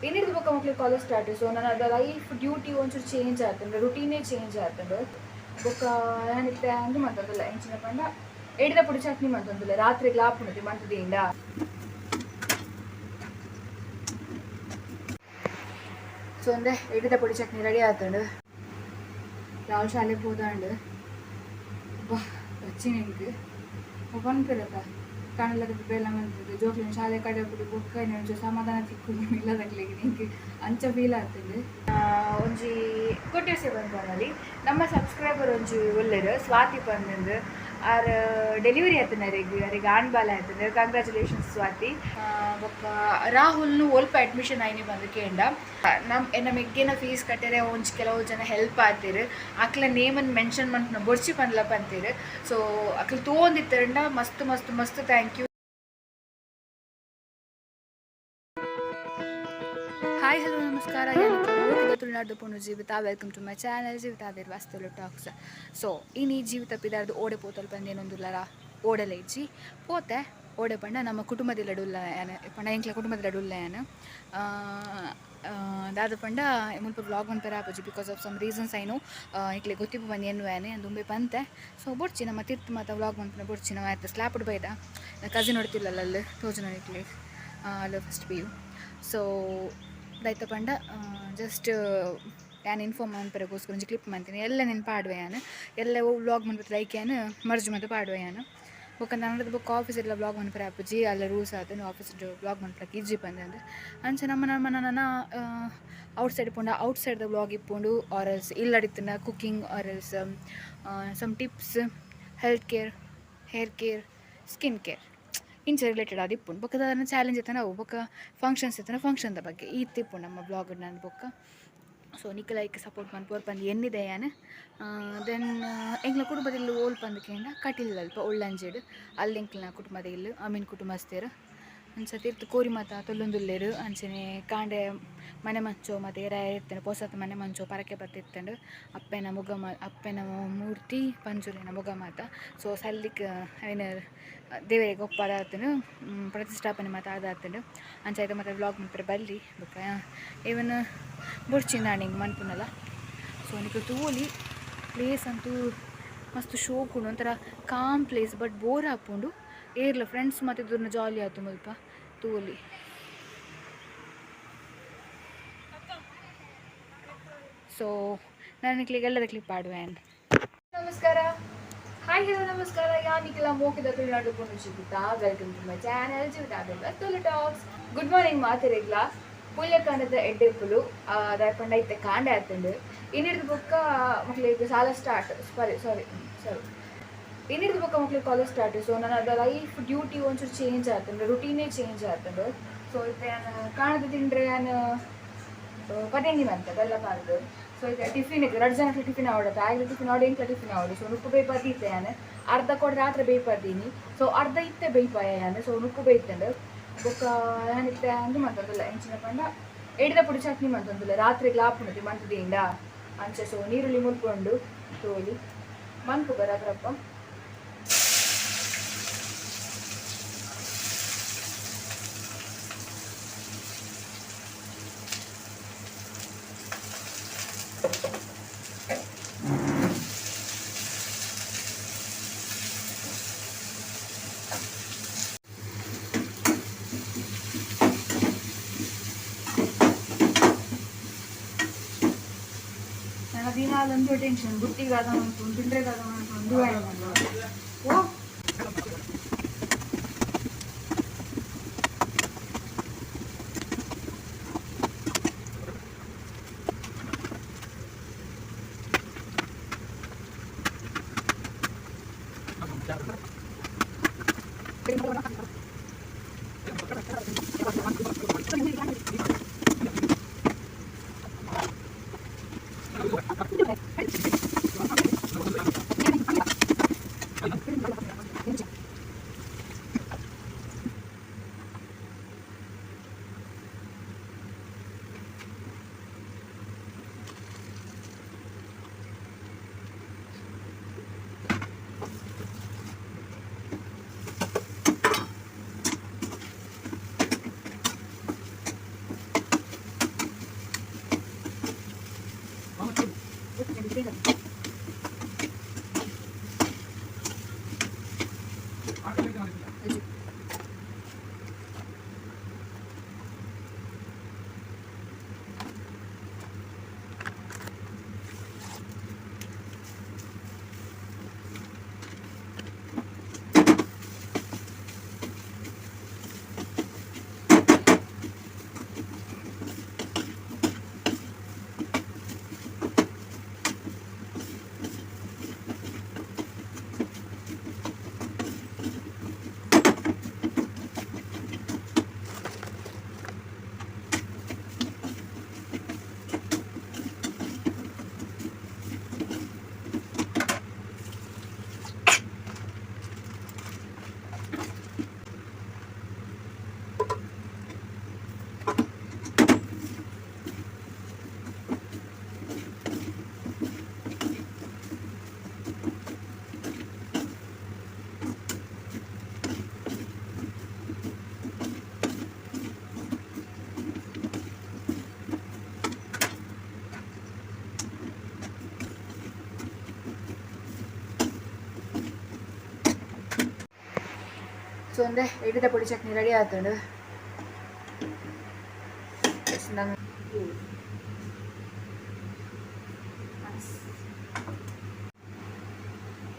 ಇನ್ನಿರ್ದು ಬೊಕ್ಕ ಮಕ್ಳಿಗೆ college start. ಸೊ ನನ್ನ ಅದ ಲೈಫ್ ಡ್ಯೂಟಿ ಒಂಚೂರು ಚೇಂಜ್ ಆತಂಡು, ರುಟೀನೇ ಚೇಂಜ್ ಆತಂಡು. ಬೊಕ್ಕ ಯಾನಿತ್ತೆ ಅಂದು ಮಂತೊಂದುಲ್ಲ, ಎಂಚಿನ ಪಂಡ ಎಡಿದ ಪುಡಿ ಚಟ್ನಿ ಮಂತೊಂದುಲ್ಲ. ರಾತ್ರಿ ಆಪುಂಡು ಮಂತುದೀಂಡ. ಸೊ ಒಂದೆ ಎಡಿದ ಪೊಡಿ ಚಟ್ನಿ ರೆಡಿ ಆತಂಡು. ರಾಹುಲ್ ಶಾಲೆ ಪೋದಾಂಡು. ಬಾ వచ్చిನ ಇಂಕ್ ಪನ್ಪೆರತ್ತ ಕಾಣಲದ ಬೇಲೆ ಮಂತದ್ದು ಜೋಕ್ಲಿನ ಶಾಲೆ ಕಡೆ ಪುಡಿ ಬೊಕ್ಕ ಒಂಚೂರು ಸಮಾಧಾನ ತಿಕ್ಕುದು ಇಲ್ಲದಕ್ಲೆಗ್ ನಿಂಕ್ ಅಂಚ ಫೀಲ್ ಆಗ್ತದೆ. ಒಂಜಿ ಕೊಟ್ಟಿಗೆ ಸೇವೆ ಪಂಡಲಿ, ನಮ್ಮ ಸಬ್ಸ್ಕ್ರೈಬರ್ ಒಂಜಿ ಉಲ್ಲೆರ್ ಸ್ವಾತಿ ಪಂದಂದು. ಆರ್ ಡೆಲಿವರಿ ಆತನ ಅರೆಗ್, ಅರೆಗ್ ಆಣ್ ಬಾಲೆ ಆತಂಡ್. ಕಂಗ್ರ್ಯಾಚುಲೇಷನ್ಸ್ ಸ್ವಾತಿ. ಬೊಕ್ಕ ರಾಹುಲ್ನು ಒಲ್ಪ ಅಡ್ಮಿಷನ್ ಆಯ್ನಿ ಬಂದು ಕೇಂಡ. ನಮ್ಮ ಎನ್ನ ಮೆಗ್ಗೆನ ಫೀಸ್ ಕಟ್ಟರೆ ಒಂಜಿ ಕೆಲವು ಜನ ಹೆಲ್ಪ್ ಆತೀರ್. ಅಕ್ಲ ನೇಮನ್ ಮೆನ್ಷನ್ ಮನ್ಪುನ ಬೊಡ್ಚಿ ಪನ್ಲ ಪಂತೀರ್. ಸೊ ಅಕ್ಲು ತೋಂದಿತ್ತರಂಡ ಮಸ್ತ್ ಮಸ್ತ್ ಮಸ್ತ್ thank you. Hi, hello, ನಮಸ್ಕಾರ. ತುಳುನಾಡು ಪೊಣ್ಣು ಜೀವಿತ. Welcome to my channel ಜೀವಿತ ವಾಸ್ತುಲು ಟಾಕ್ಸ್. ಸೊ ಇನಿ ಜೀವಿತ ಪಿದಾರ್ದು ಓಡೆ ಪೋತಲ್ ಪಂದೇನೊಂದುಲ್ಲರ? ಓಡಲ ಇಜ್ಜಿ, ಪೋತೆ. ಓಡೆ ಪಂಡ ನಮ್ಮ ಕುಟುಂಬದ ಉಲ್ಲ ಯಾನ್ ಪಂಡ, ಎಂಕ್ಲ ಕುಟುಂಬದ ಉಲ್ಲ ಯಾನ್. ದಾದ ಪಂಡ ಮುಲ್ಪ ವ್ಲಾಗ್ ಮನ್ಪೆರೆ ಆಪುಜಿ because of some reasons. I know, ಇಕ್ಲೆ ಗೊತ್ತಿಪ್ಪು ಬಂದು ಎನ್ನು ಯಾನೆ ದುಂಬೆ ಪಂತೆ. ಸೊ ಬೊಡ್ಚಿ, ನಮ್ಮ ತಿರ್ತು ಮಾತ ವ್ಲಾಗ್ ಮನ್ಪುನ ಬೊಡ್ಚಿ. ನಾವು ಆಯ್ತು ಸ್ಲ್ಯಾಪ್ ಬೈದ ಕಸಿನ್ ಹೊಡ್ತಿಲ್ಲಲ್ಲ ಅಲ್ಲಿ ತೋಜುನ ಇಕ್ಲೆ ಅಲ್ಲ ಫಸ್ಟ್ ಪಿಯು. ಸೊ ದಾಯ್ತ ಪಂಡ ಜಸ್ಟ್ ಯಾನ್ ಇನ್ಫಾರ್ಮ್ ಮನ್ಪೆರೆಗೋಸ್ಕರ ಒಂಜಿ ಕ್ಲಿಪ್ ಮಂತೀನಿ. ಎಲ್ಲ ನೆನ್ಪು ಪಾಡುವೆ ಯಾನ್. ಎಲ್ಲ ವ್ಲಾಗ್ ಮನ್ಪೆ ಲೈಕ್ ಯಾನ್ ಮರ್ಜ್ ಮತ್ತೆ ಪಾಡುವೆ ಯಾನ್. ಬೊಕ್ಕ ನನ್ನದು ಬೊಕ್ಕ ಆಫೀಸ್ ಎಲ್ಲ ವ್ಲಾಗ್ ಮನ್ಪೆರೆ ಆಪುಜಿ. ಅಲ್ಲ ರೂಲ್ಸ್ ಆತುಂಡು, ಆಫೀಸ್ ವ್ಲಾಗ್ ಮನ್ಪಕ್ಕೆ ಇಜ್ಜಿ ಪಂದ್. ಅಂಚ ನಮ್ಮ ನಮ್ಮ ನನ್ನ ಔಟ್ ಸೈಡ್ ಪೋಂಡ ಔಟ್ ಸೈಡ್ ದ ವ್ಲಾಗ್ ಇಪ್ಪುಂಡು, ಆರ್ else ಇಲ್ಲಡಿತ್ತುಂಡ cooking or else some tips, health care, hair care, skin care ಇಂಚ ರಿಲೇಟೆಡ್ ಆದ್ ಇಪ್ಪುಂಡು. ಬೊಕ್ಕ ದಾದನ ಚಾಲೆಂಜ್ ಇತ್ತಂಡ ಅವು, ಬೊಕ್ಕ ಫಂಕ್ಷನ್ಸ್ ಇತ್ತಂಡ ಫಂಕ್ಷನ್ದ ಬಗ್ಗೆ ಈತ್ ಇಪ್ಪುಂಡು ನಮ್ಮ ವ್ಲಾಗ್ ನಾನು. ಬೊಕ್ಕ ಸೊ ನಿಕುಲು ಐಕ್ ಸಪೋರ್ಟ್ ಮನ್ಪುವರ್ ಪಂದ್ ಎನ್ನಿದೆ ಯಾನ್. Then ಎಂಕ್ಲ ಕುಟುಂಬದ ಇಲ್ಲು ಓಲ್ ಪಂದ್ ಕೇಂಡ, ಕಟೀಲ್ ಅಲ್ಪ ಉಳ್ಳಂಜೆಡ್. ಅಲ್ಲಿ ಎಂಕ್ಲೆನ ಕುಟುಂಬದ ಇಲ್ಲು, ಅಮೀನ್ ಕುಟುಂಬಸ್ಥೆರ್. ಅಂಚ ತಿರ್ತ್ ಕೋರಿ ಮಾತ ತೊಲ್ಲೊಂದುಲ್ಲೆರ್. ಅಂಚನೆ ಕಾಂಡೆ ಮನೆ ಮಂಚೊ ಮಾತ ಏರ ಇತ್ತಂಡ್, ಪೊಸತ್ ಮನೆ ಮಂಚೊ ಪರಕೆ ಬತ್ತಿತ್ತಂಡ್. ಅಪ್ಪೆನ ಮುಗಮ, ಅಪ್ಪೆನ ಮೂರ್ತಿ, ಪಂಜುರ್ಲಿನ ಮುಗ ಮಾತ. ಸೊ ಸಲ್ಲಿಕ್ ಐನ್ ದೇವೆರೆಗ್ ಒಪ್ಪಾದಾತುಂಡು, ಪ್ರತಿಷ್ಠಾಪನೆ ಮಾತ ಆದಾತುಂಡು. ಅಂಚ ಐತ ಮಾತ ವ್ಲಾಗ್ ಮನ್ಪೆರೆ ಬಲ್ಲಿ. ಬೊಕ್ಕ ಈವನ್ ಬೊಡ್ಚಿ ನಾನಿಂಗ್ ಮನ್ಪುನಲ. ಸೊ ನಿಕುಲು ತೂವೊಲಿ, ಪ್ಲೇಸ್ ಅಂತೂ ಮಸ್ತ್ ಶೋಕುಂಡು. ಒಂಥರ ಕಾಮ್ ಪ್ಲೇಸ್, ಬಟ್ ಬೋರ್ ಆಪುಂಡು. ಏರ್ಲ ಫ್ರೆಂಡ್ಸ್ ಮಾತ ಇದ್ದುರ್ನ ಜಾಲಿ ಆತು. ಮುಲ್ಪ ತೂವೊಲಿ. ಸೊ ನಾನು ನಿಕ್ಲೆಗ್ ಎಲ್ಲದ ಕ್ಲಿಪ್ ಪಾಡುವೆ. ನಮಸ್ಕಾರ, ಹಾಯ್, ಹಲೋ, ನಮಸ್ಕಾರ. ಯಾನಿಕ್ಲ ಮೋಕಿದ ತುಳುನಾಡು ಪೊಣ್ಣು ಜೀವಿತ. Welcome to my channel Jeevitha Tulu talks. Good morning ಮಾತೆರೆಗ್ಲಾ, ಪುಲ್ಯ ಕಾಂಡದ ಎಡ್ಡೆಪ್ಪುಲು. ದಾಯೆ ಪಂಡ ಇತ್ತೆ ಕಾಂಡೆ ಆತುಂಡು. ಇನ್ನಿಡ್ದು ಬೊಕ್ಕ ಮಕ್ಳಿಗೆ ಸಾಲ ಸ್ಟಾರ್ಟ್, ಸಾರಿ ಸಾರಿ ಸಾರಿ, ಇನ್ನಿಡ್ದು ಬೊಕ್ಕ ಮಕ್ಳಿಗೆ ಕಾಲೇಜ್ ಸ್ಟಾರ್ಟ್. ಸೊ ನನ್ನ ಲೈಫ್ ಡ್ಯೂಟಿ ಒಂಚೂರು ಚೇಂಜ್ ಆತುಂಡು, ರುಟೀನೇ ಚೇಂಜ್ ಆತುಂಡು. ಸೊ ಇತ್ತೆ ಯಾನ್ ಕಾಣದ ತಿಂಡ್ರೆ ಯಾನ್ ಪದೆಂಗಿ ಮಂತೆ ಬೆಲ್ಲ ಪಾರ್ದು. ಸೊ ಈಗ ಟಿಫಿನ್ ರಡ್ಡ್ ಜನಕ್ಕೆ ಟಿಫಿನ್ ಆವಡತ್ತ ಆಗಲೇ ಟಿಫಿನ್ ಆವಡು, ಎಂಕ್ಲ ಟಿಫಿನ್ ಆವಡು. ಸೊ ನುಪ್ಪು ಬೇಯ್ಪಾದೀತೆ ಯಾನ್. ಅರ್ಧ ಕೊಡ ರಾತ್ರಿ ಬೇಯ್ಪಾದೀನಿ. ಸೊ ಅರ್ಧ ಇತ್ತೆ ಬೇಯ್ಪಾಯ ಯಾನ್. ಸೊ ನುಪ್ಪು ಬೇಯ್ತಂಡು. ಬೊಕ್ಕ ಯಾನಿತ್ತೆ ಅಂದು ಮಂತೊಂದುಲ್ಲ, ಎಂಚಿನ ಪಂಡ ಎಡಿದ ಪುಡಿ ಚಟ್ನಿ ಮಂತೊಂದುಲ್ಲ. ರಾತ್ರಿ ಆಪುಂಡು ಮಂತುದೀಂಡ ಅಂಚ. ಸೊ ನೀರುಳ್ಳಿ ಮುಲ್ಪುಂಡು, ತೋಲಿ ಮನ್ಪುಗ ರಪ್ಪ. ನನ್ನ ದಿನಾಲೊಂದು ಟೆನ್ಷನ್, ಬುಟ್ಟಿಗಾದ ಮನ್ಪುಂಡು, ತಿಂಡ್ರೆಗಾದ ಮನ್ಪುಂಡು. ಓ ಬೇಗ. ಅಜ್ಜಿ. ಸೊ ಒಂದೇ ಎಡಿದ ಪೊಡಿ ಚಟ್ನಿ ರೆಡಿ ಆತಂಡು. ನಮ್ಮ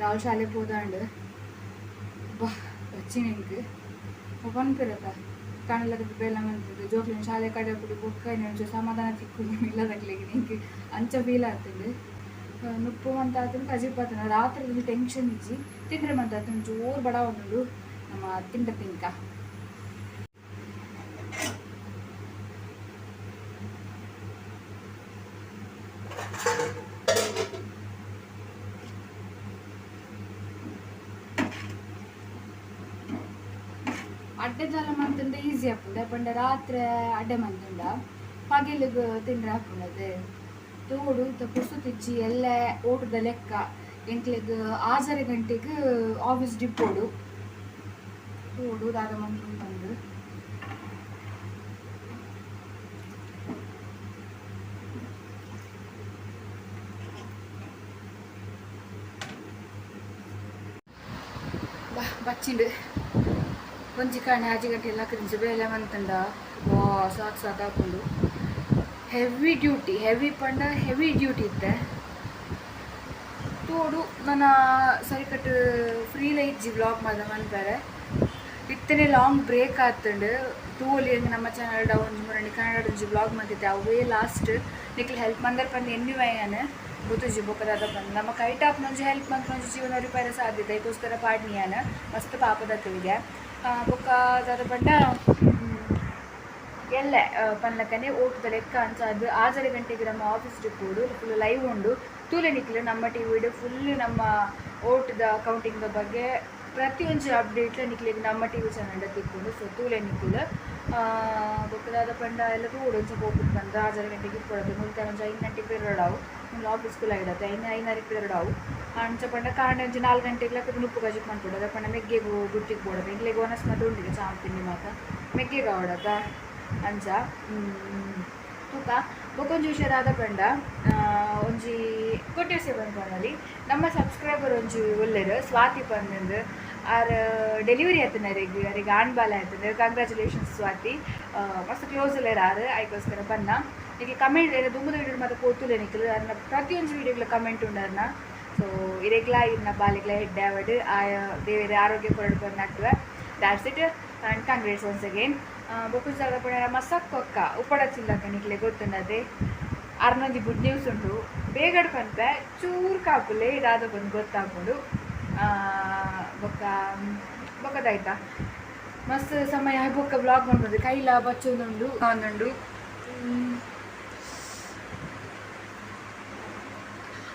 ರಾಹುಲ್ ಶಾಲೆ ಪೋದಾಂಡ್. ಬಾ వచ్చిನ ಇಂಕ್ ಪನ್ಪಿರತ್ತ ಕಾಣಲದ ಬೇಲೆ ಮಂತದ್ದು ಜೋಕ್ಲಿನ ಶಾಲೆ ಕಡೆ ಪುಡಿ ಬೊಕ್ಕ ಒಂಚೂರು ಸಮಾಧಾನ ತಿಕ್ಕು ಇಲ್ಲದಕ್ಲೆಗ್ ನಿಂಕ್ ಅಂಚ ಫೀಲ್ ಆಗ್ತದೆ. ನುಪ್ಪು ಮಂತ ಆತನ ಕಜಿಪಾತನ ರಾತ್ರಿ ಟೆನ್ಷನ್ ಇಜ್ಜಿ. ತಿಂದ್ರೆ ಮಂತ ಆತನ ಜೋರು ಬಡ ಉಂಡು. ನಮ್ಮ ತಿಂಡ ತಿಂಕ. ಅಡ್ಡೆ ಜಾಲ ಮಂತಂಡ ಈಸಿ ಆಪುಂಡು. ಪಂಡ ರಾತ್ರೆ ಅಡ್ಡೆ ಮಂತುಂಡ ಪಗೆಲುಗು ತಿಂಡ್ರೆ ಆಪುಂಡತೆ. ತೋಡು ಇತ್ತ ಪುರ್ಸೊತಿಜ್ಜಿ. ಎಲ್ಲೆ ಓಟದ ಲೆಕ್ಕ ಎಂಕ್ಲೆಗ್ ಆಜರೆ ಗಂಟೆಗ್ ಆಫೀಸ್ ಡಿಪ್ಪೋಡು. ತೋಡು ದಾದ ಮನ್ಪುಂಡು ಪಂದ್. ಬಾ ಬಚ್ಚಿಂಡು. ಒಂಜಿ ಕಾಣೆ ಆಜಿ ಗಂಟೆ ಎಲ್ಲ ಕರಿಂಚ ಬೇಲೆ ಮಂತಂಡ. ವಾ, ಸಾಕು ಸಾಕಾಪುಂಡು. ಹೆವಿ ಡ್ಯೂಟಿ, ಹೆವಿ ಪಂಡ ಹೆವಿ ಡ್ಯೂಟಿ ಇತ್ತೆ. ತೋಡು ನನ್ನ ಸರಿಕಟ್ ಫ್ರೀಲ ಇಜ್ಜಿ ವ್ಲಾಗ್ ಮಾತ ಮನ್ಪೆರೆ. ಇತ್ತನೆ ಲಾಂಗ್ ಬ್ರೇಕ್ ಆತುಂಡು. ತೂವೊಲಿ ನಮ್ಮ ಚಾನಲ್ ಒಂಜಿ ಮುರಣಿ ಕನ್ನಡ ಒಂಜಿ ವ್ಲಾಗ್ ಮಂತಿತ್ತೆ. ಅವೇ ಲಾಸ್ಟ್. ನಿಕ್ಲ್ ಹೆಲ್ಪ್ ಮಂದರ್ ಪಂದ್ ಎನ್ನುವೆ ಯಾನ್. ಗೊತ್ತುಜಿ ಬೊಕ ದಾದ ಪಂದ್. ನಮ್ಮ ಕೈಟಾಪ್ ಒಂಜಿ ಹೆಲ್ಪ್ ಮಂತ್ ಒಂಜಿ ಜೀವನ ಒರಿಪಾಯೆರೆ ಸಾಧ್ಯತೆ. ಐಕೋಸ್ಕರ ಪಾಡ್ನಿ ಯಾನ್. ಮಸ್ತ್ ಪಾಪದಕುಲಿಗೆ. ಬೊಕ ದಾದ ಪಂಡ, ಎಲ್ಲೆ ಪನ್ಲಕನೆ ಓಟುದ ಲೆಕ್ಕ ಅಂಚಾದ್ ಆಜರೆ ಗಂಟೆಗ್ ನಮ್ಮ ಆಫೀಸ್ ಇಪ್ಪೊಡು. ಫುಲ್ ಲೈವ್ ಉಂಡು, ತೂಲೆ ನಿಕ್ಲು. ನಮ್ಮ ಟಿವಿಡ್ ಫುಲ್ ನಮ್ಮ ಓಟುದ ಕೌಂಟಿಂಗ್ ದ ಬಗ್ಗೆ ಪ್ರತಿಯೊಂಜಿ ಅಪ್ಡೇಟ್ ನಿಕ್ಲೆಗ್ ನಮ್ಮ ಟಿವಿ ಚಾನಲ್ ತಿಕ್ಕುಂಡು. ಸೊ ತೂಲೆ ನಿಕುಲು. ಬೊಕ ದಾದ ಪಂಡ, ಎಲ್ಲ ತೂವೊಡು ಒಂಚ ಪೋಪುಂಡು ಪಂದ್. ಆಜರೆ ಗಂಟೆಗ್ ಇಪ್ಪೊಡತೆ. ಮುಲ್ತ ಒಂಜಿ 5 ಗಂಟೆಗ್ ಪಿರಡಾವು. ಮೂಲು ಆಫೀಸ್ ಕುಲಾಯಿಡತ್ತೆ ಐನ್ ಐನರೆಗ್ ಪಿರಡಾವು. ಅಂಚ ಪಂಡ ಕಾಂಡೆ ಒಂಜಿ 4 ಗಂಟೆಗ್ ಲಕ್ಕುದು ನುಪ್ಪು ಕಜಿಪು ಮನ್ಪೊಡು. ದಾದ ಪಂಡ ಮೆಗ್ಗೆಗ್ ಗುತ್ತಿಗ್ ಬೋಡತ್ತೆ. ಎಂಕ್ಲೆಗ್ ವನಸ್ ಮಾತ ಉಂಡಿಗೆ ಚಾಂಪ್ ತಿಂಡಿ ಮಾತ ಮೆಗ್ಗೆಗ್ ಆವಡತ್ತ ಅಂಚ. ಬೊಕ ಬೊಕೊಂಜಿ ವಿಷಯ ದಾದ ಪಂಡ, ಒಂಜಿ ಕೊಟ್ಯ ಸೇವನ್ ಪನೊಲಿ. ನಮ್ಮ ಸಬ್ಸ್ಕ್ರೈಬರ್ ಒಂಜಿ ಉಲ್ಲೆರ್ ಸ್ವಾತಿ ಪಂದ್. ಆರ್ ಡೆಲಿವರಿ ಆತನ ಅರೆಗ್. ಅರೆಗ್ ಆಣ್ ಬಾಲೆ ಆತುಂಡು. ಕಂಗ್ರ್ಯಾಚುಲೇಷನ್ಸ್ ಸ್ವಾತಿ. ಮಸ್ತ್ ಕ್ಲೋಸ್ ಉಲ್ಲೆರ್ ಆರ್, ಐಕೋಸ್ಕರ ಬನ್ನ. ನಿಕ್ಲ್ ಕಮೆಂಟ್ ದುಂಬುದ ವೀಡಿಯೋ ಮಾತ ಪೋತುಲೆ ನಿಕ್ಲ್. ಅರ್ನ ಪ್ರತಿಯೊಂಜಿ ವೀಡಿಯೋಗ್ಲ ಕಮೆಂಟ್ ಉಂಡು ಅರ್ನ. ಸೊ ಇರೆಗ್ಲಾ ಇರ್ನ ಬಾಲೆಗ್ಲ ಎಡ್ಡೆ ಆವಡ್, ಆಯ ದೇವೆರ್ ಆರೋಗ್ಯ ಕೊರಡ್ ಪಂದ್ ನಟ್ಟುವೆ. That's it and congrats once again. ಬೊಕ ದಾದ ಪಂಡ, ಮಸಕ್ಕೊಕ್ಕ ಉಪ್ಪಡ ಚಿಲ್ಲಕ್ಕ ನಿಕ್ಲೆ ಗೊತ್ತುಂಡತೆ. ಅರ್ನೊಂಜಿ ಗುಡ್ ನ್ಯೂಸ್ ಉಂಡು. ಬೇಗಡ್ ಪನ್ಪೆ, ಚೂರು ಕಾಪುಲೆ, ದಾದ ಪಂದ್ ಗೊತ್ತಾಪುಂಡು. ಬೊಕ್ಕ ಬೊಕದಾಯ್ತಾ ಮಸ್ತ್ ಸಮಯ ಆಯ್ ಬೊಕ್ಕ ವ್ಲಾಗ್ ಮನ್ಪುಂಡು. ಕೈಲ ಬಚ್ಚೊಂದುಂಡು ಒಂದುಂಡು.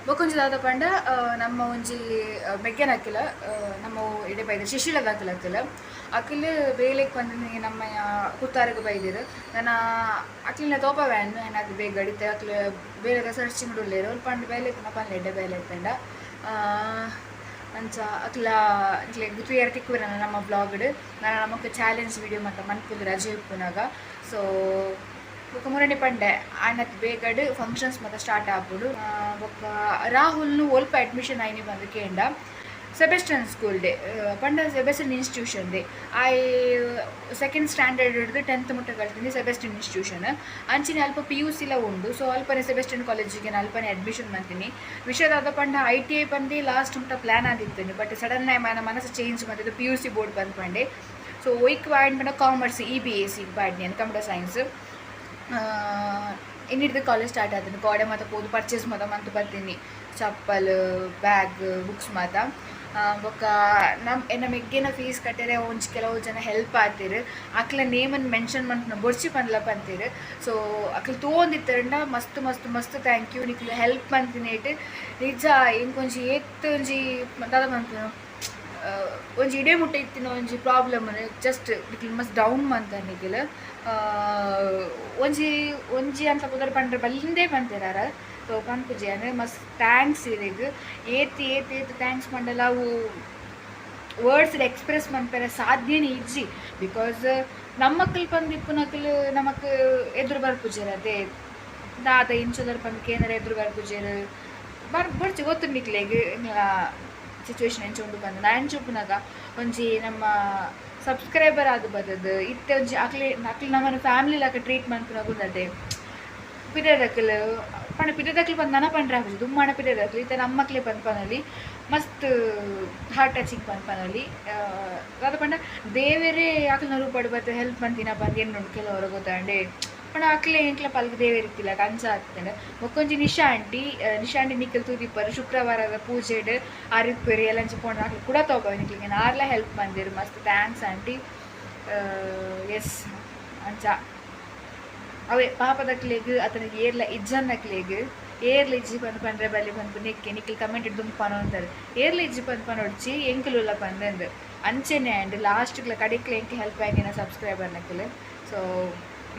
ಬೊಕೊಂಜಿ ದಾದ ಪಂಡ, ನಮ್ಮ ಒಂಜಿ ಮೆಗ್ಗೆನಕುಲ, ನಮ್ಮ ಎಡೆ ಬೈದ ಶಿಶಿಲದ ಅಕುಲ ಅಕುಲು ಬೇಲೆಗ್ ಪಂದ್ ನಮ್ಮ ಕುತ್ತಾರ್ಗ್ ಬೈದೆರ್. ನನ ಅಕ್ಲೆನ ತೋಪ ವ್ಯಾನ್ ಏನಾದ್ ಬೇಗ ಇತ್ತೆ ಅಕ್ಲು ಬೇಲೆದ ಸರ್ಚಿಂಗ್ ಉಲ್ಲೆರ್. ಅಲ್ಪ ಪಂಡ ಬೇಲೆ ಇತ್ತುಂಡ ಪನ್ಲೆ, ಎಡ್ಡೆ ಬೇಲೆ ಇತ್ತುಂಡ. ಅಂಚ ಅಕ್ಲ ನಿಕ್ಲೆಗ್ ತೂಯೆರೆ ತಿಕ್ಕುವೆರ್ ನಮ್ಮ ವ್ಲಾಗ್ಡ್. ನನ ನಮಕ್ ಚಾಲೆಂಜ್ ವೀಡಿಯೋ ಮಾತ ಮನ್ಪುಂಡು ರಜೆ ಇಪ್ಪುನಗ. ಸೊ ಬೊಕ್ಕ ಮುರಣಿ ಪಂಡೆ ಆನತ್ ಬೇಗಡ್ ಫಂಕ್ಷನ್ಸ್ ಮಾತ ಸ್ಟಾರ್ಟ್ ಆಪುಂಡು. ಬೊಕ್ಕ ರಾಹುಲ್ನು ಒಲ್ಪ ಅಡ್ಮಿಷನ್ ಆಯ್ನಿ ಬಂದು ಕೇಂಡ, ಸೆಬೆಸ್ಟನ್ ಸ್ಕೂಲ್ ಡೆ ಪಂಡ ಸೆಬೆಸ್ಟನ್ ಇನ್ಸ್ಟಿಟ್ಯೂಷನ್ ಡೆ. ಆಯೆ ಸೆಕೆಂಡ್ ಸ್ಟ್ಯಾಂಡರ್ಡ್ ಹಿಡ್ದು 10th ಮುಟ್ಟ ಕಲ್ತೀನಿ ಸೆಬೆಸ್ಟನ್ ಇನ್ಸ್ಟಿಟ್ಯೂಷನ್. ಅಂಚಿನ ಅಲ್ಪ ಪಿಯುಸಿಲ ಉಂಡು. ಸೊ ಅಲ್ಪನೆ ಸೆಬೆಸ್ಟನ್ ಕಾಲೇಜಿಗೆ ಅಲ್ಪನೆ ಅಡ್ಮಿಷನ್ ಮಾಡ್ತೀನಿ. ವಿಷಯದಾದ ಪಂಡ ಐಟಿಐ ಬಂದು ಲಾಸ್ಟ್ ಮುಟ್ಟ ಪ್ಲಾನ್ ಆದಿತ್ತೇನೆ, ಬಟ್ ಸಡನ್ ಮನ ಮನಸ್ಸು ಚೇಂಜ್ ಮಾಡಿದ್ದು ಪಿಯುಸಿ ಬೋರ್ಡ್ ಬಂದು ಪಂಡೆ. ಸೊ ಒಯ್ಕ್ ವಾಡ್ ಪಂಡ ಕಾಮರ್ಸ್ ಇಬಿಎಸಿ ಪಾಡ್ನಿ, ಕಂಪ್ಯೂಟರ್ ಸೈನ್ಸ್. ಇನ್ನಿಡ್ದು ಕಾಲೇಜ್ ಸ್ಟಾರ್ಟ್ ಆತೀನಿ. ಕೋಡೆ ಮಾತ ಪೋದು ಪರ್ಚೇಸ್ ಮಾತ ಮಂತ್ ಬರ್ತೀನಿ, ಚಪ್ಪಲ್, ಬ್ಯಾಗ್, ಬುಕ್ಸ್ ಮಾತ. ಬೊಕ್ಕ ನಮ್ಮ ಎನ್ನ ಮೆಗ್ಗೆನ ಫೀಸ್ ಕಟ್ಟರೆ ಒಂಜಿ ಕೆಲವು ಜನ ಹೆಲ್ಪ್ ಆತೀರು. ಅಕ್ಲ ನೇಮನ್ನು ಮೆನ್ಷನ್ ಮನ್ಪುನ ಬೊಡ್ಚಿ ಪನ್ಲ ಪಂತೀರು. ಸೊ ಅಕ್ಲು ತೋಂದಿತ್ತರಂಡ ಮಸ್ತ್ ಮಸ್ತ್ ಮಸ್ತ್ thank you. ನಿಕ್ಲು ಹೆಲ್ಪ್ ಮಂತಿನೇಟ್ ನಿಜ ಇಂಕೊಂಜಿ ಏತ್ ಒಂಜಿ ದಾದ ಮನ್ಪುನು, ಒಂಜಿ ಇಡೇ ಮುಟ್ಟ ಇತ್ತಿನ ಒಂಜಿ ಪ್ರಾಬ್ಲಮ್ ಜಸ್ಟ್ ನಿಕ್ಲು ಮಸ್ತ್ ಡೌನ್ ಮಂತ ನಿಕ್ಲು ಒಂಜಿ ಒಂಜಿ ಅಂತ ಪುದರ್ ಪಂಡ್ರೆ ಬಲ್ಲಿಂದೇ ಪಂತೇರಾರ. ಸೊ ಪನ್ಪುಜಿ ಅಂದರೆ ಮಸ್ತ್ thanks ಇರೆಗ್. ಏತ್ ಏತ್ ಏತ್ thanks ಪಂಡಲ ಅವು ವರ್ಡ್ಸ್ ಎಕ್ಸ್ಪ್ರೆಸ್ ಮನ್ಪೆರೆ ಸಾಧ್ಯನೇ ಇಜ್ಜಿ. Because ನಮ್ಮಕ್ಕಲ್ ಪಂದ್ ಇಪ್ಪುನಕುಲು ನಮಕ್ ಎದುರು ಬರ್ಪುಜೆರ್. ಅದೇ ದಾದ ಇಂಚದರ್ ಪಂದ್ ಕೇನರೆ ಎದುರು ಬರ್ಪುಜೆರ್. ಬರ್ ಬೊಡ್ಚಿ ಗೊತ್ತು ನಿಕ್ಲೆಗ್ ಸಿಚುವೇಶನ್ ಎಂಚ ಉಂಡು ಪಂದ್. ನಾ ಎಂಚ ಉಪ್ಪುನಗ ಒಂಜಿ ನಮ್ಮ ಸಬ್ಸ್ಕ್ರೈಬರ್ ಆದ್ ಬತ್ತದು ಇತ್ತೆ ಒಂಜಿ ಅಕ್ಲೆ ಅಕ್ಲು ನಮ್ಮನ ಫ್ಯಾಮಿಲಿ ಲಾಕ ಟ್ರೀಟ್ ಮನ್ಪುನಗ ಅದೇ ಪಿರದಕ್ಲು ಪಂಡ ಪಿರದಕ್ಲು ಪಂದ್ ನನ ಪಂಡ್ರೆ ಆಪುಜಿ, ದುಮ್ಮಾಣ ಪಿರದಕ್ಲು ಇತ್ತೆ ನಮ್ಮಕ್ಲೆ ಪಂದ್ ಪನೊಲಿ, ಮಸ್ತ್ ಹಾರ್ಟ್ ಟಚಿಂಗ್ ಪಂದ್ ಪನೊಲಿ. ದಾದ ಪಂಡ ದೇವೆರೇ ಅಕ್ಲ್ನ ರೂಪಡ್ ಬತ್ತ್ ಹೆಲ್ಪ್ ಮಂತಿನ ಪಂದ್ ಎನ್ನುಂಡು ಕೆಲವರು, ಗೊತ್ತಾಂಡೆ? ಪಂಡ ಅಕ್ಲೆ ಎಂಕ್ಲ ಪಲ್ಕ್ ದೇವೆರ್ ಇತ್ತಿಲಕ ಅಂಚ ಆತ್ಂಡ್. ಬೊಕ್ಕೊಂಜಿ ನಿಶಾ ಆಂಟಿ. ನಿಶಾ ಆಂಟಿ ನಿಕಲ್ ತೂದಿಪ್ಪರು, ಶುಕ್ರವಾರದ ಪೂಜೆಡ್ ಆರಿಪ್ಪೆರ್. ಎಲ್ಲಂಚಿ ಪೋಂಡ ಅಕ್ಲು ಕುಡ ತೋಪವೆ ನಿಕ್ಲೆಗ್. ಆರ್ಲ ಹೆಲ್ಪ್ ಮಂದೆರ್, ಮಸ್ತ್ thanks aunty. S, ಅಂಚ ಅವೇ ಪಾಪದಕ್ಲೆಗ್ ಅತನಿಗೆ ಏರ್ಲ ಇಜ್ಜನ್ನಕ್ಲೆಗ್ ಏರ್ಲ ಇಜ್ಜಿ ಪಂದ್ ಪಂಡ್ರೆ ಬಲ್ಲಿ ಪನ್ಪು ನೆಕ್ಕೆ ನಿಕ್ಲ್ ಕಮೆಂಟ್ ದುಂಪು ಪನೊಂತಾರೆ, ಏರ್ಲ ಇಜ್ಜಿ ಪಂದ್ ಪನೊಡ್ಚಿ, ಎಂಕುಲುಲ್ಲ ಪಂದಂದು. ಅಂಚೆನೆ ಆ್ಯಂಡ್ ಲಾಸ್ಟ್ಗ್ಲ ಕಡೆಕ್ಲ ಎಂಕ್ ಹೆಲ್ಪ್ ಆಯ್ತಿನ ಸಬ್ಸ್ಕ್ರೈಬರ್ ನಕುಲು. ಸೊ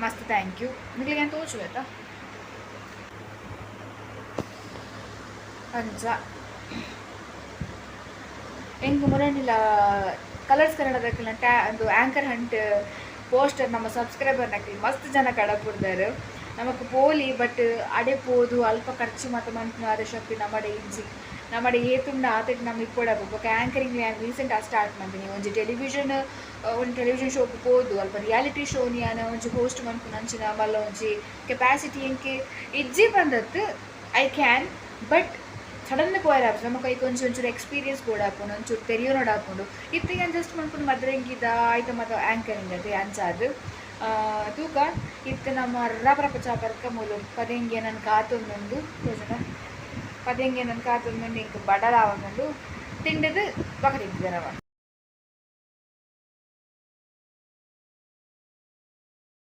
ಮಸ್ತ್ thank you ನಿಕ್ಲೆಗ್. ಏನು ತೋಚು ಆಯ್ತಾ? ಅಂಚ ಎಂಕ್ ಮುರಂಡಿಲ ಕಲರ್ಸ್ ಕನ್ನಡದಕ್ಲೆನ ಟ್ಯಾ ಒಂದು ಆ್ಯಂಕರ್ ಹಂಟ್ ಪೋಸ್ಟರ್ ನಮ್ಮ ಸಬ್ಸ್ಕ್ರೈಬರ್ ನಕಲಿ ಮಸ್ತ್ ಜನ ಕಡಪುಡ್ದಾರ್. ನಮಕ್ ಪೋಲಿ, ಬಟ್ ಅಡೆ ಪೋದು ಅಲ್ಪ ಖರ್ಚು ಮಾತ ಮನ್ಪುನ ಶಕ್ತಿ ನಮ್ಮಡೆ ಇಜ್ಜಿ. ನಮ್ಮಡೆ ಏತುಂಡ ಆತೆಟ್ ನಮ್ಮ ಇಪ್ಪೊಡಾಪು. ಬೊಕ ಆ್ಯಂಕರಿಂಗ್ ಯಾನ್ ರೀಸೆಂಟ್ ಆದ್ ಸ್ಟಾರ್ಟ್ ಮಲ್ತಿನಿ. ಒಂಜಿ ಟೆಲಿವಿಷನ್, ಒಂಜಿ ಟೆಲಿವಿಷನ್ ಶೋಕ್ ಪೋದು ಅಲ್ಪ ರಿಯಾಲಿಟಿ ಶೋನಿ ಯಾನ್ ಒಂಜಿ ಹೋಸ್ಟ್ ಮನ್ಪುನ ಅಂಚಿನ ಮಲ್ಲ ಒಂಜಿ ಕೆಪಾಸಿಟಿ ಎಂಕ್ ಇಜ್ಜಿ ಪಂದತ್. I can, but sudden ಪೋಯೆರೆ ಆಪುಜಿ. ನಮಕ್ ಐಕ್ ಒಂಚೂರು ಒಂಚೂರು ಎಕ್ಸ್ಪೀರಿಯನ್ಸ್ ಬೋಡಾಪುಂಡು, ಒಂಚೂರು ತೆರಿಯೊನೊಡಾಪುಂಡು. ಇತ್ತೆ ಯಾನ್ ಜಸ್ಟ್ ಮನ್ಪುನು ಮದ್ರೆಂಗಿದ ಆಯ್ತ ಮಾತ ಆ್ಯಂಕರಿಂಗ್ ಅದೇ ಅಂಚಾದ್ ತೂಕ. ಇತ್ತೆ ನಮ್ಮ ರಪ ರಪ ಚಾ ಪರ್ಕ. ಮೂಲು ಪದೆಂಗಿ ಎನನ್ ಕಾತೊಂದುಂಡು ತೋಜುಂಡ? ಪದೆಂಗಿ ಎನನ್ ಕಾತೊಂದುಂಡು. ಎಂಕ್ ಬಡಲ ಆವೊಂದುಂಡು. ತಿಂಡದು ಬೊಕ ತಿಂತಿದೆ.